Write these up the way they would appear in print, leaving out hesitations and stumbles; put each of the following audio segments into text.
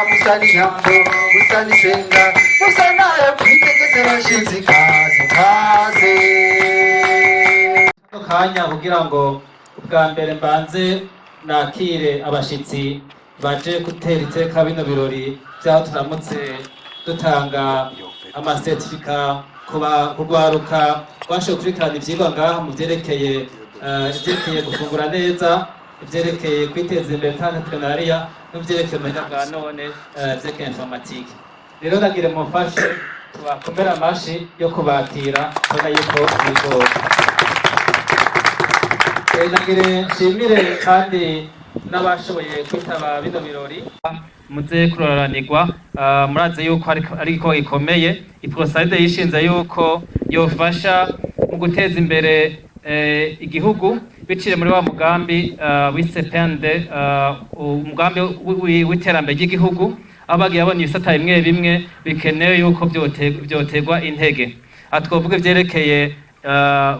Musa n'inyambo, musa n'isenga, musa nayo kwitegese bashizi. Kaze kaze. Kano kanya kugira ngo ubwa mbere mbanze nakire abashitsi baje gutera iteka bino birori vyaho turamutse dutanga amasertifika kugwaruka rwashoboye gukurikirana ivyigwa ngaha mu vyerekeye ivyerekeye gufungura neza, ivyerekeye kwiteza imbere, entrepreneuriat, n'ivyerekeye ubuhinga bwa none, ivyerekeye informatique. Rero nagire mumfashe tubakomere amashi yo kubakira, kubona yuko bigoye. Nagire nshimire kandi n'abashoboye kwitaba bino birori, muze kuroranirwa. Murazi yuko ari igikorwa gikomeye iPROSALIDE yishinze yuko yofasha mu guteza imbere igihugu biciye muri wa mugambi wise PND, umugambi w'iterambere ry'igihugu, aho bagiye babona ibisata bimwe bimwe bikenewe yuko vyotegwa intege. Aha twovuga ivyerekeye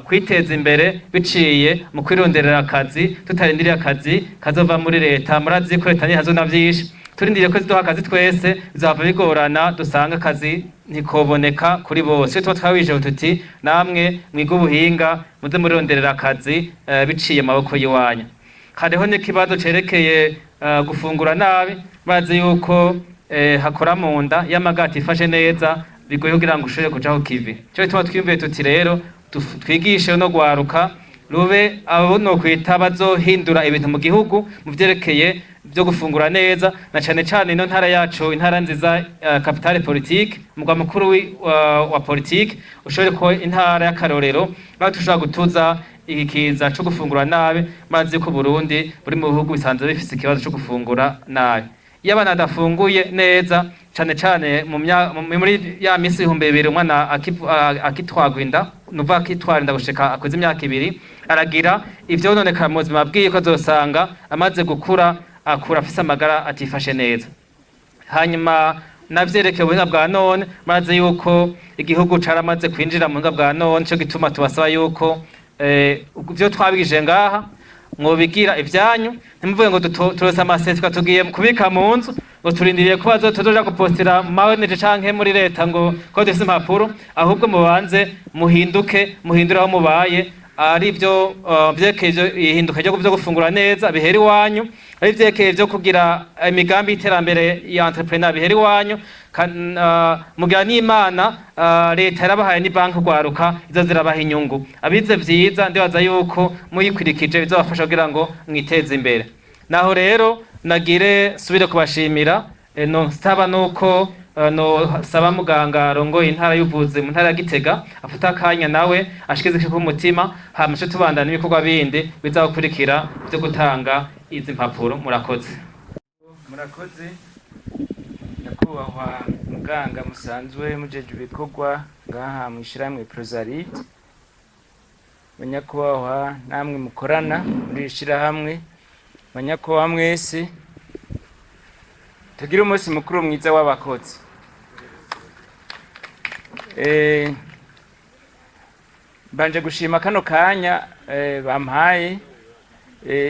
kwiteza imbere biciye mu kwironderera akazi, tutarindiriye akazi kazova muri leta. Murazi ko leta ntihazona vyinshi. Turindiriye ko ziduha akazi twese, bizava bigorana, dusanga akazi ntikoboneka kuri bose. Iyo tuba twabije tuti namwe mwige ubuhinga, muze muronderera akazi biciye mu maboko y'iwanyu. Hariho n'ikibazo cerekeye gufungura nabi. Bazi yuko hakora mu nda iyo amagara ifashe neza, bigoye kugira ngo ushobore kuja ku kivi. Ico gituma twiyumviye tuti rero twigishe no gwaruka rube abo nokwita bazohindura ibintu mu gihugu mu vyerekeye vyo gufungura neza, na cane cane ino ntara yacu, intara nziza, capitale politique, umugwa mukuru wa politique, ushobore kuba intara y'akarorero aho dushobora gutuza ikiza co gufungura nabi. Mazi ko Burundi buri mu bihugu bisanzwe bifise ikibazo co gufungura nabi. Iyo abana badafunguye neza, cane cane muri ya misi 2000 umwana akitwagwa inda, nuva akitwara inda gushika akuze imyaka 2, aragira ivyononekara mu buzima bwiwe, ko azosanga amaze gukura akura afise amagara atifashe neza. Hanyuma navyerekeye ubuhinga bwa none, murazi yuko igihugu caramaze kwinjira mu buhinga bwa none. Nico gituma tubasaba yuko ivyo twabigije ngaha mwobigira ivyanyu. Ntimuvuge ngo turose amasertifika, tugiye kubika mu nzu, ngo turindiriye ko tuzoja gupostira mu ma ONG canke muri leta ngo ko dufise impapuro. Ahubwo mubanze muhinduke, muhindure aho mubaye. Ari byo vyerekeye ihinduka ryo vyo gufungura neza bihera iwanyu, ari vyerekeye vyo kugira imigambi y'iterambere ya entrepreneur bihera iwanyu. Mugira n'Imana, leta yarabahaye ni banki rwaruka izo zirabaha inyungu. Abize vyiza, ndibaza yuko muyikurikije bizobafasha kugira ngo mwiteze imbere. Naho rero nagire subire kubashimira. No saba nuko no saba muganga arongoye intara y'ubuvuzi mu ntara ya Gitega afata akanya nawe ashikize ku mutima, hama tuce tubandana n'ibikorwa bindi bizakurikira vyo gutanga izi mpapuro. Murakoze. Murakoze, nyakubahwa muganga musanzwe mujeje ibikorwa ngaha mw'ishirahamwe Prozaride, banyakubahwa namwe mukorana muri iri shirahamwe, banyakubahwa mwese, tugire umunsi mukuru mwiza w'abakozi. Mbanje gushima kano kanya bampaye.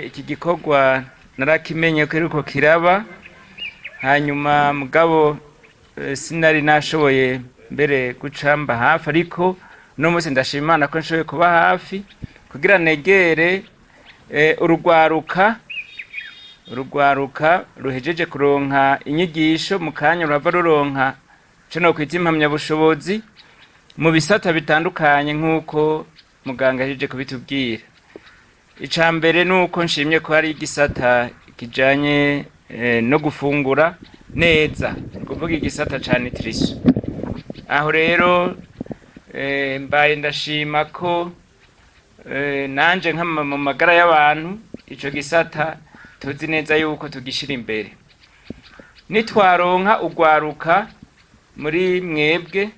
Iki gikorwa narakimenye ko kiriko kiraba, hanyuma mugabo sinari nashoboye mbere guca mba hafi, ariko uno munsi ndashima Imana ko nshoboye kuba hafi kugira negere urugwaruka ruhejeje kuronka inyigisho. Mu kanya rurava ruronka ico nokwita impamyabushobozi mu bisata bitandukanye, nk'uko muganga ahejeje kubitubwira. Ica mbere nuko nshimye ko hari igisata kijanye no gufungura neza, ni kuvuga igisata ca nutrition. Aho rero mbaye ndashima ko nanje nka mu magara y'abantu ico gisata tuzi neza yuko tugishira imbere. Nitwaronka ugwaruka muri mwebwe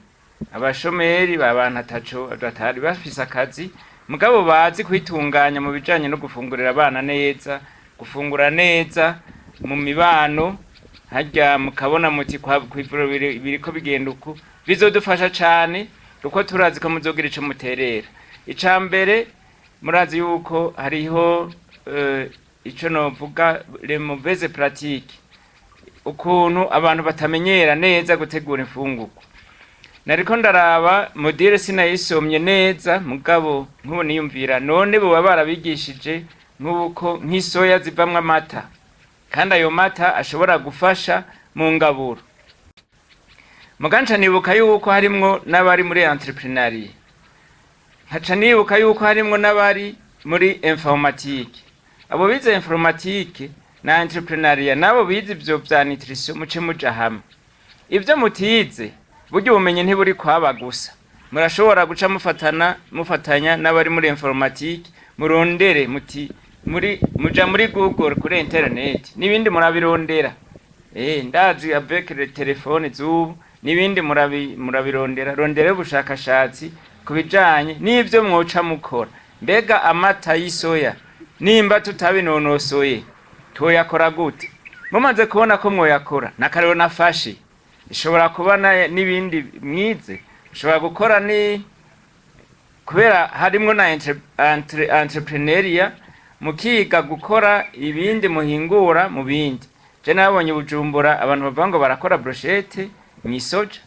abashomeri babantu ataco batari bafise akazi, mugabo bazi kwitunganya mu bijanye no gufungurira abana neza, gufungura neza mu mibano, harya mukabona muti kw'ivuriro biriko bigenda uku, bizodufasha cane, kuko turazi ko muzogira ico muterera. Ica mbere, murazi yuko hariho ico novuga les mauvaises pratiques. Ukuntu abantu batamenyera neza gutegura imfungurwa. Nariko ndaraba module, sinayisomye neza, mugabo nk'ubu niyumvira: none boba barabigishije nk'uko nk'isoya zivamwo amata, kandi ayo mata ashobora gufasha mu ngaburo? Muganca nibuka yuko harimwo n'abari muri entrepreneuriat, nkaca nibuka yuko harimwo n'abari muri informatique. Abo bize informatique na entrepreneuriat nabo bize ivyo vya nutrition, muce muja hamwe. Ivyo mutize, burya ubumenyi ntiburi kwaba gusa. Murashobora guca mufatana, mufatanya n'abari muri informatique, murondere muti muri muja muri Google, kuri internet n'ibindi murabirondera. Ndazi avec les téléphones z'ubu n'ibindi murabirondera. Rondera ubushakashatsi ku bijanye n'ivyo mwoca mukora. Mbega amata y'isoya, nimba tutabinonosoye, twoyakora gute? Mumaze kubona ko mwoyakora, n'akarero nafashe, ishobora kuba n'ibindi mwize ushobora gukora, ni kubera harimwo na entrepreneuriat, mukiga gukora ibindi muhingura mu bindi. Je nabonye Bujumbura abantu bavuga ngo barakora brochette mw'isoja,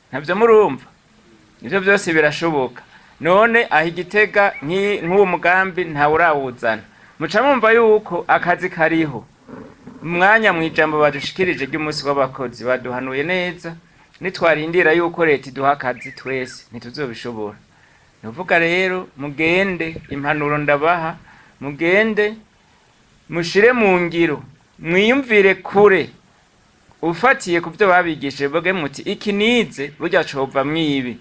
ntavyo murumva? Ivyo byose birashoboka. None aho Igitega nk'uwo mugambi ntawe urawuzana. Muca mumva yuko akazi kariho. Umwanya mw'ijambo badushikirije ry'umunsi w'abakozi baduhanuye neza: nitwarindira yuko leta iduha akazi twese, ntituzobishobora. Nuvuga rero, mugende, impanuro ndabaha, mugende mushire mu ngiro, mwiyumvire kure ufatiye ku byo babigishije, vuge muti: "Iki nize burya cova mwibi."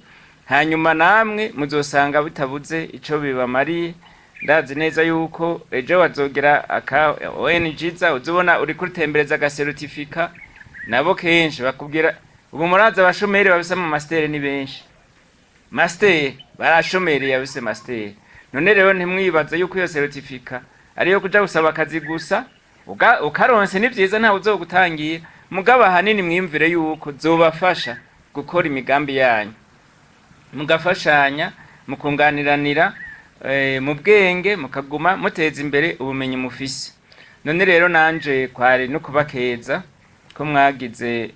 Hanyuma namwe muzosanga bitabuze ico bibamariye. Ndazi neza yuko ejo bazogera aka ONG za uzubona uri kurutembereza aga certificat, nabo kenshi bakubwira. Ubu murazi abashomeri babise mu master ni benshi, master barashomereye abise master. None rero ntimwibaze yuko iyo certificat ariyo kuja gusaba akazi gusa. Ukaronse ni vyiza, ntawe uzogutangira, mugabo ahanini mwiyumvire yuko zobafasha gukora imigambi yanyu, mugafashanya, mukunganiranira mu bwenge, mukaguma muteza imbere ubumenyi mufise. None rero nanje kwari no kubakeza ko mwagize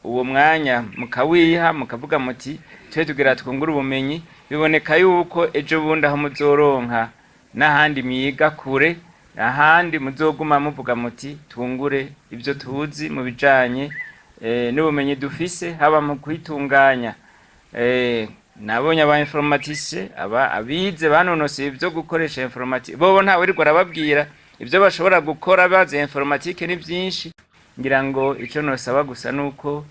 uwo mwanya mukawiha, mukavuga muti: "Twe tugira twungure ubumenyi." Biboneka yuko ejo bundi aho muzoronka n'ahandi mwiga kure, ahandi muzoguma muvuga muti: "Twungure ibyo tuzi mu bijanye n'ubumenyi dufise, haba mu kwitunganya." Nabonye aba informaticiens, aba abize banonoseye ibyo gukoresha informatique, bobo ntawe uriko arababwira ibyo bashobora gukora bazi informatique ni byinshi. Ngira ngo ico nosaba gusa nuko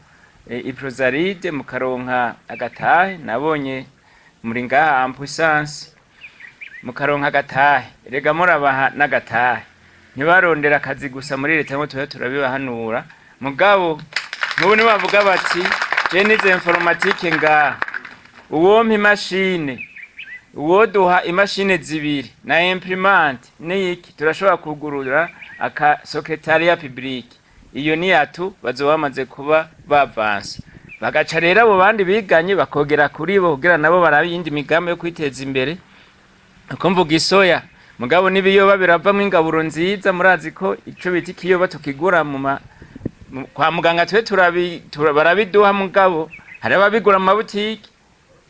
Iprosaride mukaronka agatahe. Nabonye muri ngaha en puissance, mukaronka agatahe. Rega murabaha n'agatahe, ntibarondera akazi gusa muri leta ngo tuba turabibahanura. Mugabo nk'ubu nibavuga bati: "Je nize informatique ngaha, uwompa imashine, uwoduha imashine zibiri na imprimante n'iki, turashobora kugurura aka secrétariat public." Iyo ni yatu bazoba bamaze kuba bavanse, bagaca rero abo bandi biganye bakogera kuri bo, kugira nabo barabe iyindi migambi yo kwiteza imbere. Uko mvuga isoya, mugabo n'ibiyoba biravamwo ingaburo nziza. Murazi ko ico bita ikiyoba tukigura kwa muganga, twe barabiduha, mugabo hari ababigura mu mabutike,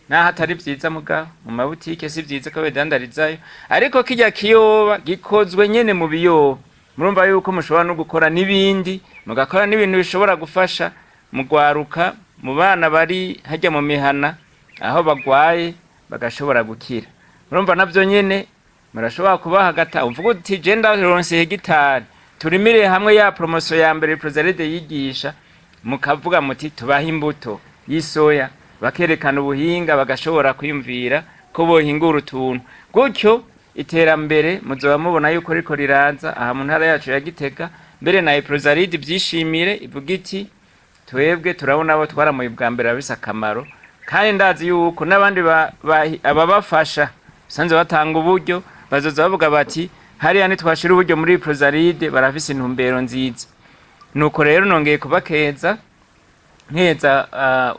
naho atari vyiza. Mugabo mu mabutike si vyiza ko bidandarizayo, ariko kirya kiyoba gikozwe nyene mu biyoba. Murumva yuko mushobora no gukora n'ibindi, mugakora n'ibintu bishobora gufasha mu gwaruka, mu bana bari hajya mu mihana aho bagwaye, bagashobora gukira. Murumva navyo nyene murashobora kubaha agata, uvuga uti: "Je ndaronse hegitari, turimire hamwe." Ya promotion ya mbere Prozarede yigisha, mukavuga muti: "Tubahe imbuto y'isoya." Bakerekana ubuhinga, bagashobora kwiyumvira ko bohingura utuntu gutyo. Iterambere muzoba mubona yuko riko riraza aha mu ntara yacu ya Gitega. Mbere na Iprozaride ivyishimire, ivuga iti: "Twebwe turabona abo twaramuye bwa mbere bafise akamaro." Kandi ndazi yuko n'abandi ababafasha sanze batanga uburyo bazoza bavuga bati: "Hariya ntitwashira uburyo muri Prozaride, barafise intumbero nziza." Nuko rero nongeye kubakeza, nkeza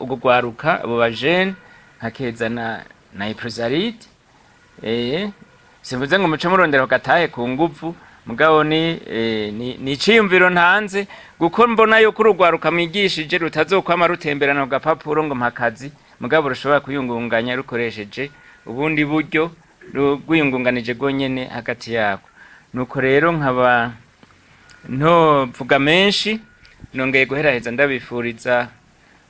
ugo gwaruka, abo bajene, nkakeza na Iprozaride. Simvuze ngo muce murondera gatahe ku nguvu. Mugabo ni iciyumviro ntanze, kuko mbona yuko urugwaruka mwigishije rutazokwama rutemberana ku gapapuro ngo mpakazi, mugabo rushobora kwiyungunganya rukoresheje ubundi buryo, rwiyungunganije rwonyene hagati yabo. Nuko rero nkaba ntovuga menshi, nongeye guheraheza ndabifuriza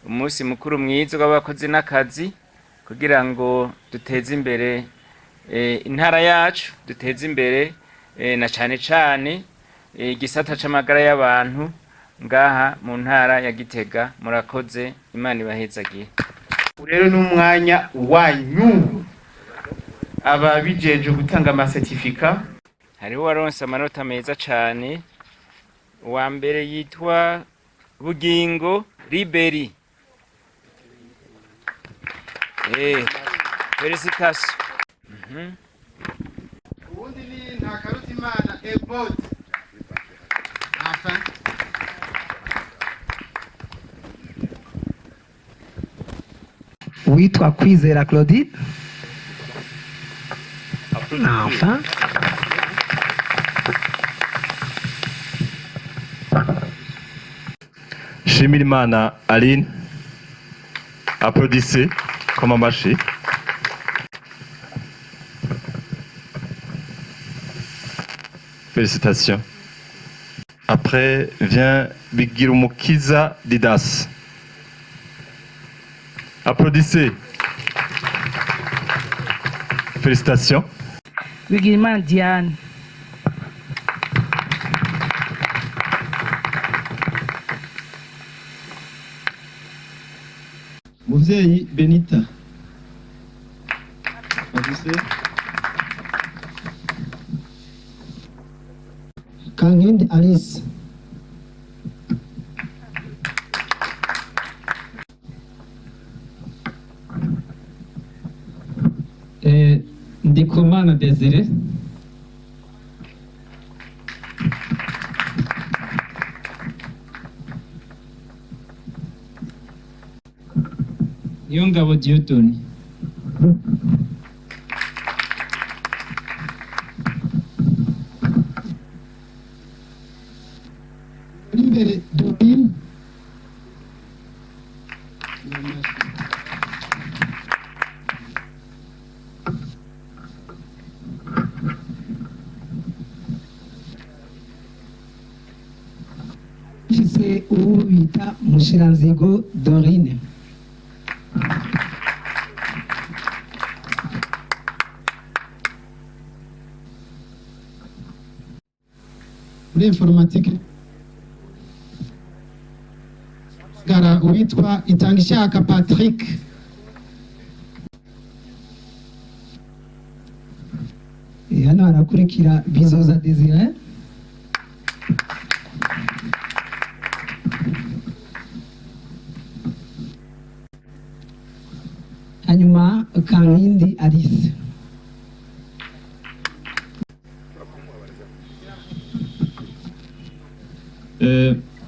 umunsi mukuru mwiza w'abakozi n'akazi, kugira ngo duteze imbere intara yacu, duteze imbere na cane cane igisata c'amagara y'abantu ngaha mu ntara ya Gitega. Murakoze, Imana ibahezagiye. Rero n'umwanya wanyu, ababijeje gutanga amacertificat. Hariho uwaronse amanota meza cane. Uwa mbere yitwa Bugingo Liberi. Félicitations. Ubundi ni Ntakarutimana Ebod. Enfin. Uwitwa Kwizera Claudine, enfin. Shimirimana Aline, applaudissez comme un marché. Félicitations. Après vient Bigirumukiza Didas. Applaudissez. Félicitations. Bigirimana Diane. Muvyeyi Benita. Applaudissez. Kankindi Alice. Ndikumana Desire. Niyongabo Dieudonné. Imbere Dorine. Mfise uwo bita Mushiranzigo Dorine. Muri informatique gara uwitwa Itangishaka Patrick. Hano harakurikira Bizoza Desire. Hanyuma Kankindi Alice.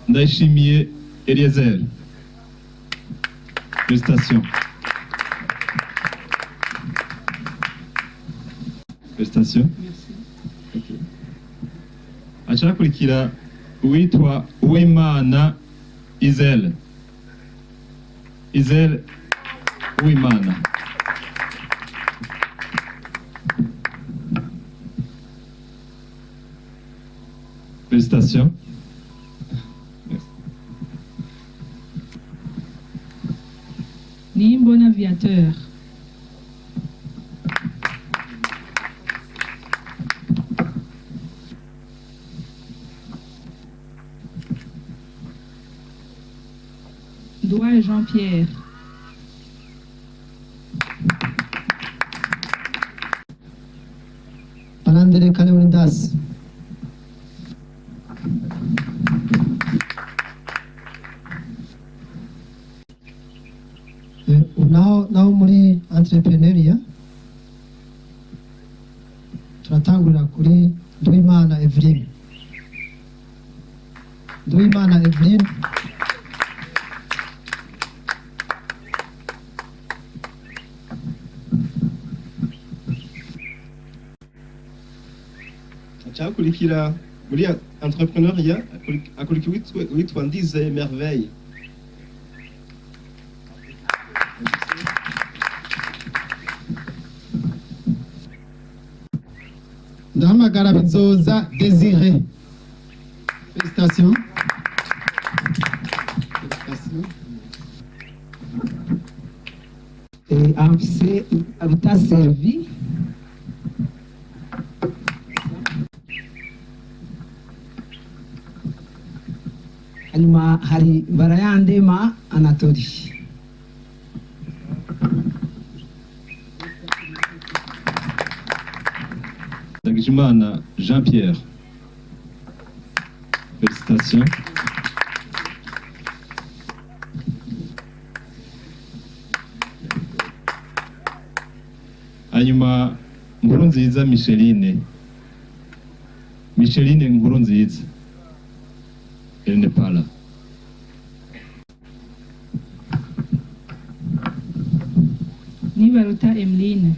Ndayishimiye Eliezer. Félicitations. Félicitations. Ok. Acakurikira uwitwa Uwimana Izel. Izel Uwimana. Félicitations. Merci. Nimbona Viateur. Douai Jean-Pierre. Barandereka Leonidas. Naho muri entrepreneuriat turatangurira kuri Nduwimana Eveline. Nduwimana Eveline. Hakurikira muri entrepreneuriat, hakurikira uwitwa Ndizeye Merveille. Ndahamagara Bizoza Désiré. Félicitations. Félicitations. Amfise Ruta Servi. Hanyuma hari Barayandema Anatoli. Ndagijimana Jean Pierre. Félicitations. Hanyuma Nkurunziza Micheline. Micheline Nkurunziza. Elle n'est pas là. Nibaruta Emeline.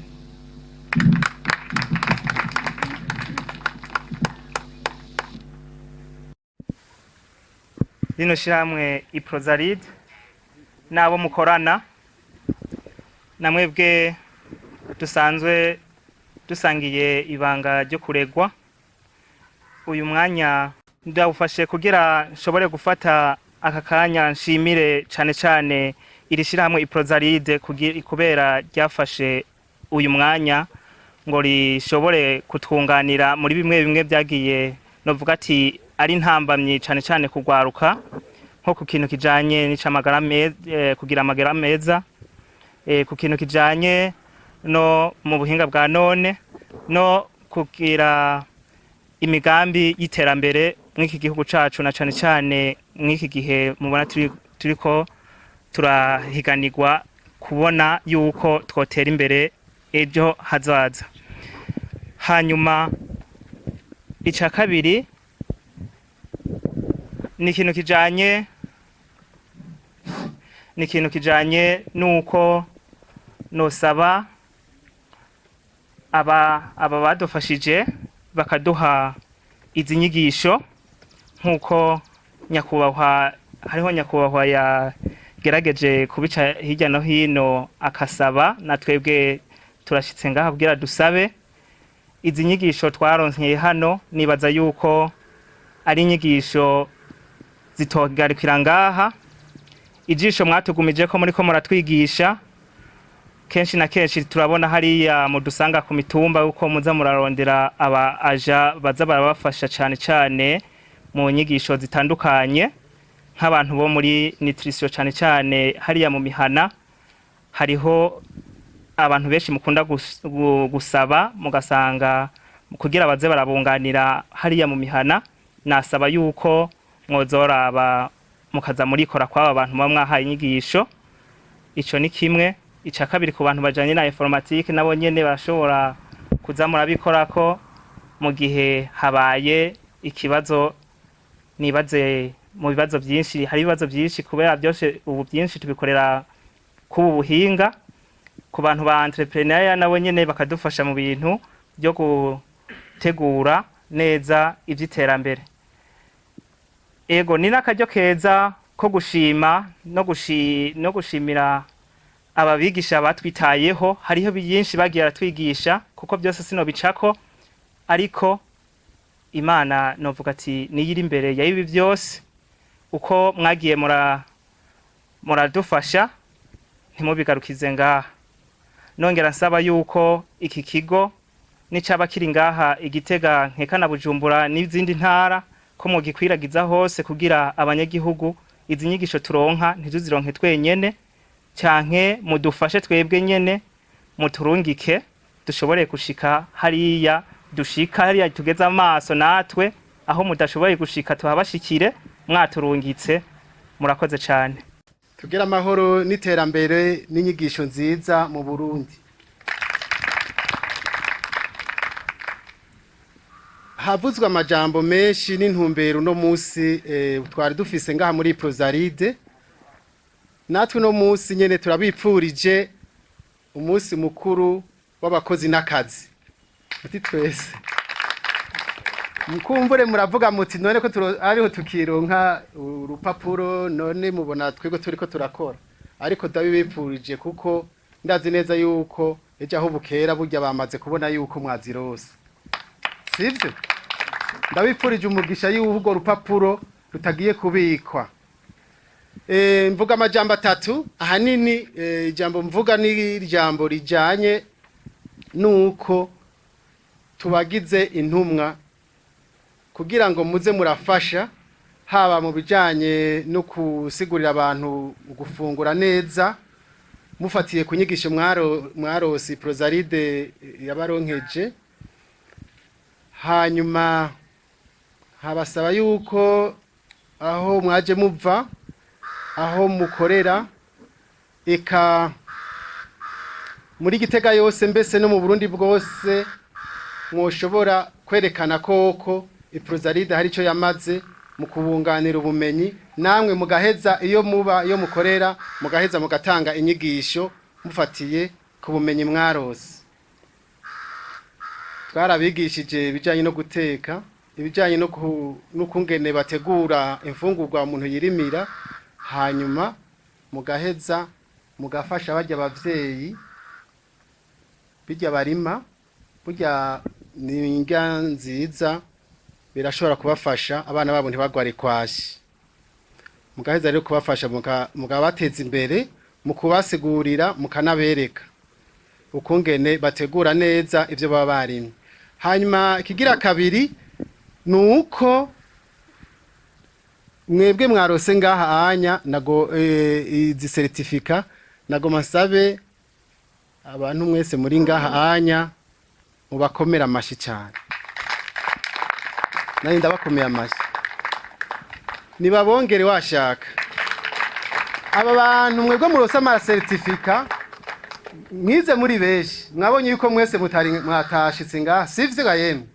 Rino shirahamwe Iprosaride n'abo mukorana, namwebwe dusanzwe dusangiye ibanga ryo kuregwa, uyu mwanya ndawufashe kugira nshobore gufata aka kanya nshimire cane cane iri shirahamwe Iprosaride kubera ryafashe uyu mwanya ngo rishobore kutwunganira muri bimwe bimwe byagiye, novuga ati, ari ntambamyi cane cane kugwaruka, nko ku kintu kijanye n'icamagara kugira amagara meza, ku kintu kijanye no mu buhinga bwa none, no kugira imigambi y'iterambere mw'iki gihugu cacu, na cane cane mw'iki gihe mubona turiko turahiganirwa kubona yuko twotera imbere ejo hazaza. Hanyuma ica kabiri ni ikintu kijanye nuko nosaba aba badufashije bakaduha izi nyigisho, nk'uko nyakubahwa, hariho nyakubahwa yagerageje kubica hirya no hino akasaba, na twebwe turashitse ngaha kugira dusabe izi nyigisho twaronkeye hano. Nibaza yuko ari inyigisho zitogarukira ngaha. Ijisho mwatugumije ko muriko muratwigisha, kenshi na kenshi turabona hariya mudusanga ku mitumba uko muza murarondera aba aja baza barabafasha cane cane mu nyigisho zitandukanye, nk'abantu bo muri nutrition, cane cane hariya mu mihana hariho abantu benshi mukunda gusaba, mugasanga kugira baze barabunganira hariya mu mihana. Nasaba yuko mwozoraba mukaza murikora kw'aba bantu muba mwahaye inyigisho. Ico ni kimwe. Ica kabiri, ku bantu bajanye na informatique, nabo nyene barashobora kuza murabikorako mu gihe habaye ikibazo. Nibaze mu bibazo byinshi, hari ibibazo byinshi kubera byose ubu byinshi tubikorera kubu buhinga. Ku bantu ba entrepreneur, nabo nyene bakadufasha mu bintu byo gutegura neza ivy'iterambere. Ego, ni n'akaryo keza ko gushima no gushimira ababigisha batwitayeho. Hariho byinshi bagiye baratwigisha, kuko byose sinobicako, ariko Imana novuga ati niyo iri imbere ya ibi byose. Uko mwagiye muradufasha, ntimubigarukize ngaha. Nongera nsaba yuko iki kigo nicaba kiri ngaha Igitega, nkeka na Bujumbura n'izindi ntara, ko mugikwiragiza hose kugira abanyagihugu izi nyigisho turonka ntituzironke twenyene, canke mudufashe twebwe nyene muturungike dushobore gushika hariya, dushika hariya tugeze amaso natwe, aho mudashoboye gushika tuhabashikire mwaturungitse. Murakoze cane. Tugire amahoro n'iterambere n'inyigisho nziza mu Burundi. Havuzwe amajambo menshi n'intumbero uno munsi twari dufise ngaha muri Prozaride. Natwe uno munsi nyene turabipfurije umunsi mukuru w'abakozi n'akazi. Ati twese. Mukumbure muravuga muti: "None ko ariho tukironka urupapuro, none mubona twebwe turiko turakora?" Ariko ndabibipfurije, kuko ndazi neza yuko ejo aho bukera burya bamaze kubona yuko mwazirose, sivyo? Ndabipfurije umugisha yuko urwo rupapuro rutagiye kubikwa. Mvuga amajambo atatu ahanini. Ijambo mvuga ni ijambo rijanye nuko tubagize intumwa kugira ngo muze murafasha, haba mu bijanye no kusigurira abantu gufungura neza mufatiye ku nyigisho mwarose Prozaride yabaronkeje. Hanyuma habasaba yuko aho mwaje muva, aho mukorera, eka muri Gitega yose, mbese no mu Burundi bwose, mwoshobora kwerekana koko Iprozaride hari icyo yamaze mu kubunganira ubumenyi, namwe mugaheza iyo muba, iyo mukorera, mugaheza mugatanga inyigisho mufatiye ku bumenyi mwarose. Twarabigishije ibijyanye no guteka, ibijyanye no kungene bategura imfungurwa umuntu yirimira, hanyuma mugaheza mugafasha barya abavyeyi bijya barima. Burya ni indya nziza, birashobora kubafasha abana babo ntibagware kwashi. Mugaheza rero kubafasha, mukabateza imbere mu kubasigurira, mukanabereka ukungene bategura neza ivyo baba barimye. Hanyuma ikigira kabiri ni uko mwebwe mwarose ngaha anya nago izi certificat, nagoma nsabe abantu mwese muri ngaha anya mubakomera amashi cyane. Nari ndabakomeye amashi, nibabongere washaka. Aba bantu mwebwe murose ama certificat, mwize muri benshi, mwabonye yuko mwese mutari mwatashitse ngaha, sivyo ga yemwe?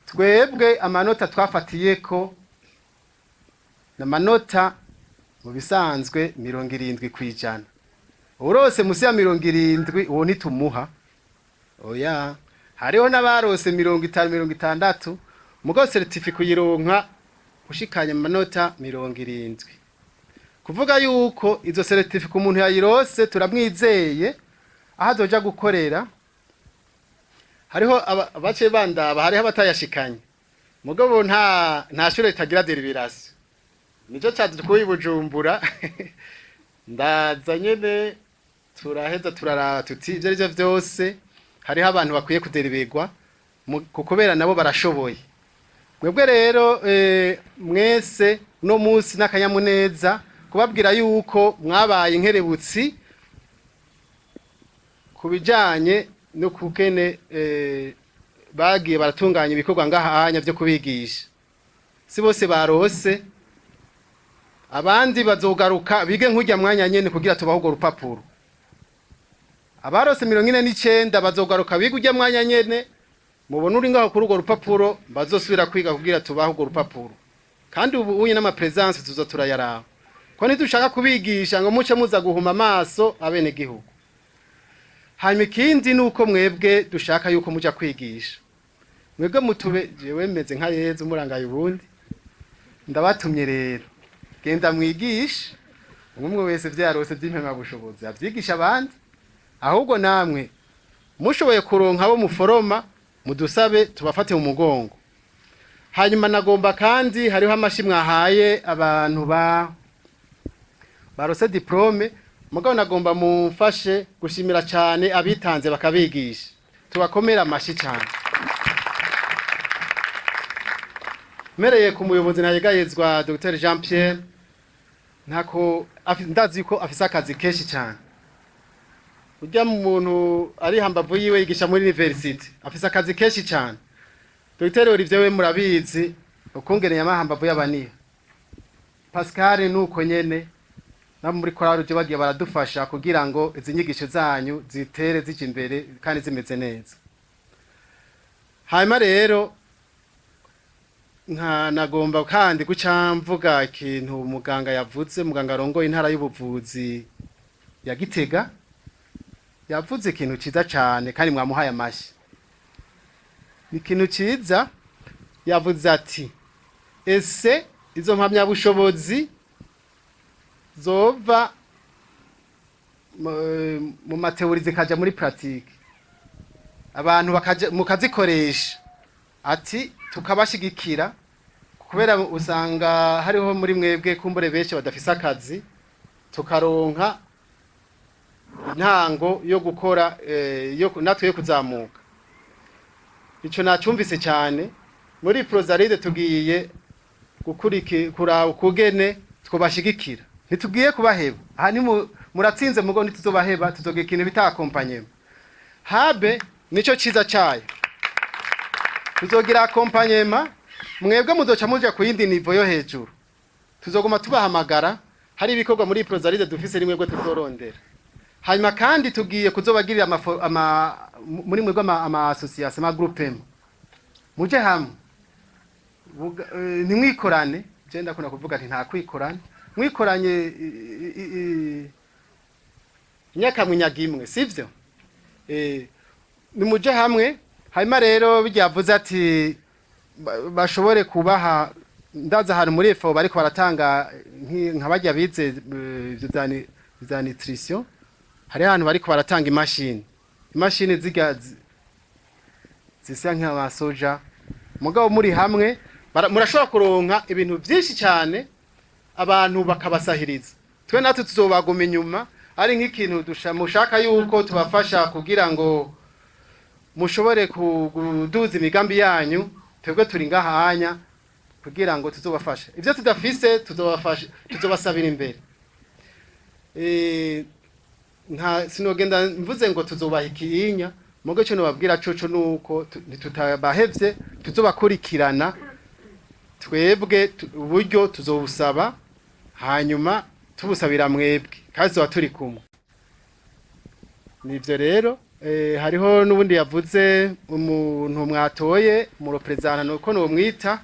Twebwe amanota twafatiyeko n'amanota mu bisanzwe 70%. Urose musi ya 70, uwo ntitumuha, oya. Hariho n'abarose 50, 60, mugo certificat uyironka ushikanye amanota 70. Kuvuga yuko izo certificat umuntu yayirose, turamwizeye aho azoja gukorera. Hariho abace bandaba, hariho abatayashikanye, mugabo nta shure ritagira délibération. Nico cadukuye i Bujumbura. Ndaza nyene, turaheza turaraba tuti ivyo arivyo vyose hariho abantu bakwiye kuderiberwa kubera nabo barashoboye. Mwebwe rero mwese uno munsi n'akanyamuneza kubabwira yuko mwabaye inkerebutsi ku bijanye no kukene bagiye baratunganya ibikorwa ngaha anya vyo kubigisha. Si bose barose, abandi bazogaruka bige nk'urya mwanya nyene kugira tubahe urwo rupapuro. Abarose 49 bazogaruka biga urya mwanya nyene mubona uri ngaho kuri urwo rupapuro, bazosubira kwiga kugira tubahe urwo rupapuro. Kandi ubu unye n'ama présence tuza turayaraba, ko ntidushaka kubigisha ngo muce muza guhuma amaso abene gihugu. Hanyuma ikindi ni uko mwebwe dushaka yuko muja kwigisha. Mwebwe mutube, jewe meze nka Yezu murangaye ubundi ndabatumye rero, genda mwigishe. Umwe wese vyarose vy'impamyabushobozi avyigisha abandi. Ahubwo namwe mushoboye kuronka abo muforoma, mudusabe tubafate mu mugongo. Hanyuma nagomba kandi, hariho amashi mwahaye abantu ba barose diplôme, mugabo nagomba mumfashe gushimira cyane abitanze bakabigisha. Tubakomera amashi cyane. Mereye ku muyobozi ntayegayezwa Dr Jean Pierre, ntako ndazi ko afise akazi kenshi cyane. Urya muntu ari hambavu yiwe yigisha muri university, afise akazi kenshi cyane. Dr Olivier we murabizi ukungene yamahambavu y'abaniha. Pascal nuko nyene, nabo muri korali uje bagiye baradufasha kugira ngo izi nyigisho zanyu zitere zija imbere kandi zimeze neza. Hanyuma rero nka nagomba kandi guca mvuga ikintu muganga yavuze. Muganga arongoye intara y'ubuvuzi ya Gitega yavuze ikintu ciza cane, kandi mwamuhaye amashyi. Ni ikintu ciza. Yavuze ati: "Ese izo mpamyabushobozi zova mu ma théories zikaja muri pratique, abantu bakaja mukazikoresha?" Ati tukabashigikira, kubera usanga hariho muri mwebwe kumbure benshi badafise akazi, tukaronka intango yo gukora, yo natwe yo kuzamuka. Ico nacumvise cyane. Muri Prozaride tugiye gukuriki kuraba ukugene twobashigikira. Ntitugiye kubaheba. Aha ni muratsinze, mugo ntituzobaheba, tuzogira ikintu bita accompagnement. Habe nico ciza cayo, tuzogira accompagnement. Mwebwe muzoca muja ku yindi niveau yo hejuru. Tuzoguma tubahamagara, hari ibikorwa muri Prozaride dufise, rimwe tuzorondera. Hanyuma kandi tugiye kuzobagirira ama muri mwebwe ama association, ama groupement, muje hamwe. Ntimwikorane. Je ndakunda kuvuga nti nta kwikorana. Mwikoranye inyakamwinyaga imwe, sivyo? Nimuje hamwe. Hanyuma rero bijyavuze ati bashobore kubaha, ndaza ahantu muri EFO bariko baratanga nka barya bize ivyo vya nutrition, hari ahantu bariko baratanga imashini zirya zisa nk'amasoja. Mugabo muri hamwe murashobora kuronka ibintu vyinshi cyane, abantu bakabasahiriza. Twe natwe tuzobaguma inyuma, ari nk'ikintu mushaka yuko tubafasha kugira ngo mushobore kuduza imigambi yanyu. Twebwe turi ngahanya kugira ngo tuzobafashe. Ivyo tudafise tuzobafasha, tuzobasabira imbere. Nta sinogenda mvuze ngo tuzobaha ikiyinya. Mugo ico nobabwira coco nuko ntitutabahevye, tuzobakurikirana. Twebwe uburyo tuzobusaba, hanyuma tubusabira mwebwe, kandi tuzoba turi kumwe. Nivyo rero. Hariho n'ubundi yavuze, umuntu mwatoye mu représentant, nuko nomwita,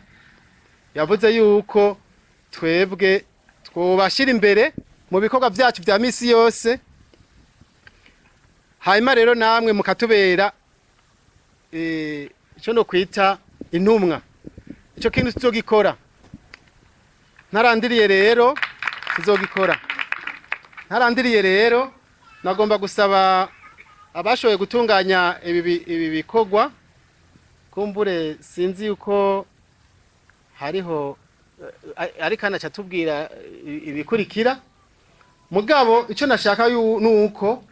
yavuze yuko twebwe twobashira imbere mu bikorwa vyacu vya misi yose. Hanyuma rero namwe mukatubera ico no kwita intumwa. Ico kintu tuzogikora. Ntarandiriye rero, tuzogikora. Ntarandiriye rero, nagomba gusaba abashoboye gutunganya ibi bikorwa. Kumbure sinzi yuko hariho ariko anaca tubwira ibikurikira. Mugabo icyo nashaka nuko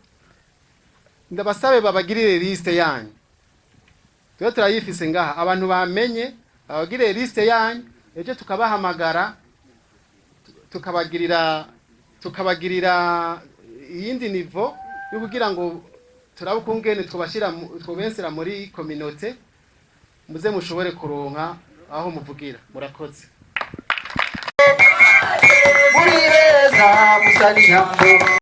ndabasabe babagirire liste yanyu. Twe turayifise ngaha, abantu bamenye, babagirire liste yanyu, ejo tukabahamagara, tukabagirira iyindi niveau yo kugira ngo turabe ukungene twobashira twobensera muri communauté, muze mushobore kuronka aho muvugira. Murakoze. Muri beza musa n'inyambo.